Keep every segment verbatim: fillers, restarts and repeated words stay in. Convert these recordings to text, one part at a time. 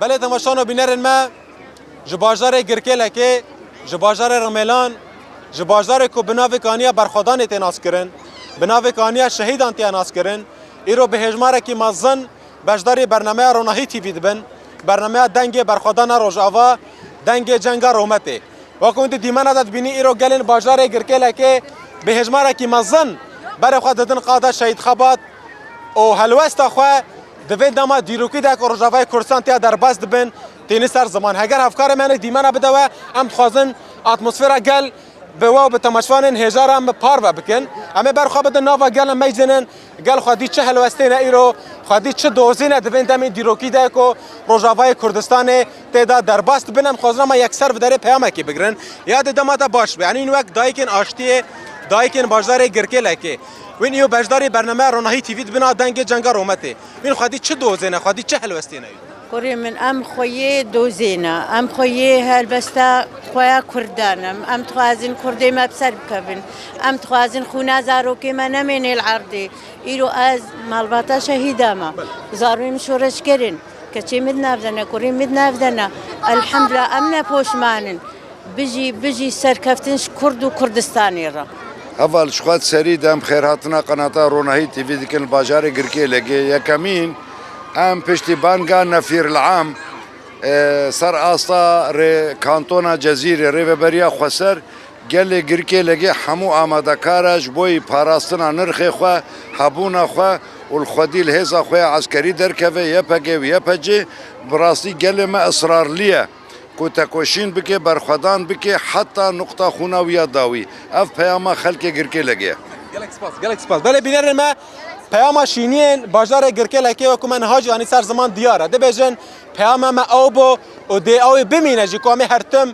Belê temaşan û bînerên me, ji bajarê Girkêlekê, ji bajarê Rimelan, ji bajarê ku bi navê Kaniya Berxwedanê tê naskirin, bi navê Kaniya Şehîdan tê naskirin, îro bi hêjmarekî mezin beşdarî bernameya Ronahî T V dibin, bernameya Dengê Berxwedana Rojava, Dengê Cenga Rometê. Wekî hûn di dîmena de dibînî, îro gelên bajarê Girkêlekê bi hêjmarekî mezin berê xwe didin qada Şehîd Xebat û helwesta xwe di vê dema dîrokî de ku Rojavayê Kurdistan tiya derbas dibin, tênî ser ziman. Heger hevkarê me hinek dîmena bide we, em dixwazin atmosfera gel bi we û bi temaşvanên hêja re em parve bikin. Em ê ber xwe bidin nava gel, em meyzênin gel xwedî çi helwestê ne îro, xwedî çi dozê ne di vê demên dîrokî de ku Rojavayê Kurdistanê tê de derbas dibin. Em dixwazin em yekser bi derê peyamekê bigirin. Ya di dema te baş be. Yanî wek dayikên aştiyê, dayikên bajarê Girkêlekê. Wîn îyo beşdarî bernameya Ronahî T V dibin a Dengê Cenga Rometê. Wîn xwedî çi dozê ne, xwedî çi helwestê ne? Kurê min, em xweyê dozê ne, em xweyê helbesta xweya Kurdan im. Em dixwazin Kurdê me bi ser bikevin. Em dixwazin xûna zarokê me nemênê li erdê. Îro ez malbata şehîda me. Zarokê min şoreşger in. Keçê min di nav de ne, kurê min di nav de ne. Elhamdulillah, em ne poşman in. Bijî, bijî serkeftin ji Kurd û Kurdistanê re. Heval, ji xwe di serî de em xêrhatina qenata Ronahî T V dikin li bajarê Girkêlekê. Yekemîn, em piştî banga Nefîr el-Am, e, ser asta rê kantona Cezîrê, rêveberiya xweser, gelê Girkêlekê hemû amadekar e ji bo yî parastina nirxê xwe, hebûna xwe û li xwedî li hêza xwe ya eskerî derkeve, Y P G û Y P C. Bi rastî gelê me israrlî ye ku tekoşîn bike, berxwedan bike, heta nuqta xûna wî ya dawî. Ev peyama xelkê Girkêlekê ye. Gelek spas, gelek spas. Belê bînerên me, peyama şîniyên bajarê Girkêlekê wekî me niha jî anî ser ziman diyar e. Dibêjin, peyama me ew bû û dê ew ê bimîne jî ku em ê her tim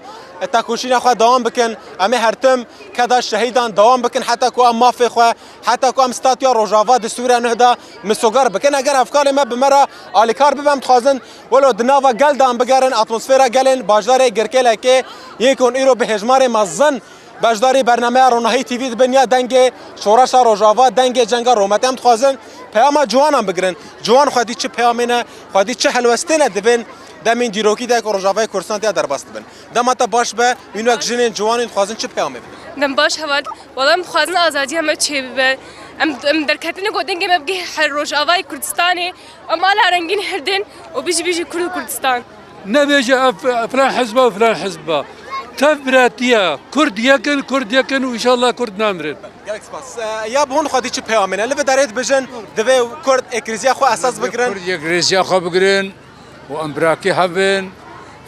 tekoşîna xwe dewam bikin, em ê her tim keda şehîdan dewam bikin heta ku em mafê xwe, heta ku em statûya Rojava di Sûriya Nuh de misoger bikin. Eger hevkarê me bi me re alîkar bibe, em dixwazin welo di nava gel de em bigerin, atmosfera gelên bajarê Girkêlekê yê ku hûn îro bi hêjmarê mezin beşdarî bernameya Ronahî T V dibin ya Dengê Şoreşa Rojava, Dengê Cenga Rometê. Em dixwazin peyama ciwanan bigirin. Ciwan xwedî çi peyamê ne, xwedî çi helwestê ne di vên demên dîrokî de ku Rojavayê Kurdistan tiya derbas dibin. Dema te baş be, wîn wek jinên ciwanên dixwazin çi peyamê bidin? Dem baş heval, wela em dixwazin azadiya me çêbibe. Em, em derketinê ku dengê me bigihê her Rojavayê Kurdistanê, em ala rengîn hirdin û bijî bijî Kurd û Kurdistan. Nebêje ev filan hizba û filan hizba. Tev biratiye, Kurd yekin, Kurd yekin û înşallah Kurd namirin. Gelek spas. E, ya bi hûn xwedî çi peyamê ne? Li vê derê dibêjin, divê Kurd êkrîziya xwe esas bigirin. Kurd êkrîziya xwe bigirin û em birakî hev in.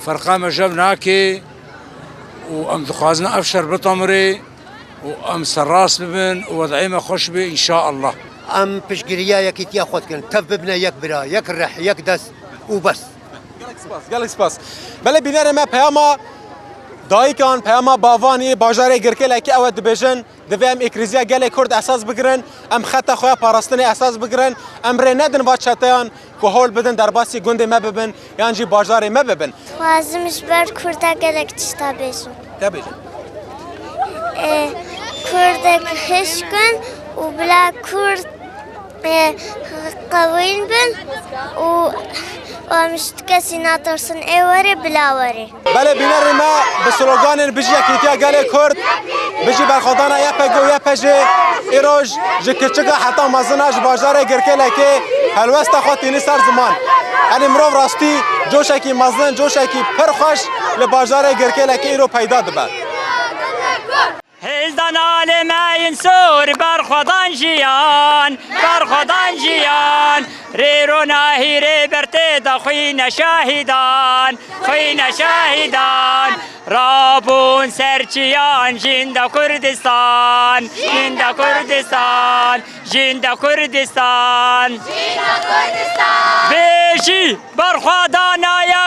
Ferqa me jev nake û em dixwazin ev şer bitemirê û em serrast bibin û wed'ê me xweş be, înşaallah. Em piştgiriya yekîtiya xwe dikin. Tev bibine yek bira, yek rih, yek dest û bes. Gelek spas, gelek spas. Belê bînerê me, peyama dayikan, peyama bavan ê bajarê Girkêlekê ew e, dibêjin, divê em êkrîziya gelê Kurd esas bigirin, em xeta xwe ya parastinê esas bigirin, em rê nedin va çeteyan ku hewl bidin derbasî gundê me bibin yan jî bajarê me bibin. Dixwazim ji ber Kurda gelek tişta bêjim. Te bêje. Ê, Kurdek hişk in û bila Kurd, ê, qewîn bin û, û em ji tu kesî natirsin. Ê were bila were. Belê bînerên me, bi sloganên Bijî Yekîtiya Gelê Kurd, Bijî Berxwedana Y P G û Y P J, îroj ji kiçika heta mezina ji bajarê Girkêlekê helwesta xwe tînî ser ziman. Yanî mirov rastî coşekî mezin, coşekî pir xweş li bajarê Girkêlekê îro peyda dibe. Hêzdan alê me yên sor, berxwedan jiyan, berxwedan jiyan. Rê ronahî rê ber tê de xwîne şahîdan, xwîne şahîdan. Rabûn ser çiyan, jîn de Kurdistan, jîn de Kurdistan, jîn de Kurdistan. Jîn de Kurdistan. Bijî berxwedana Y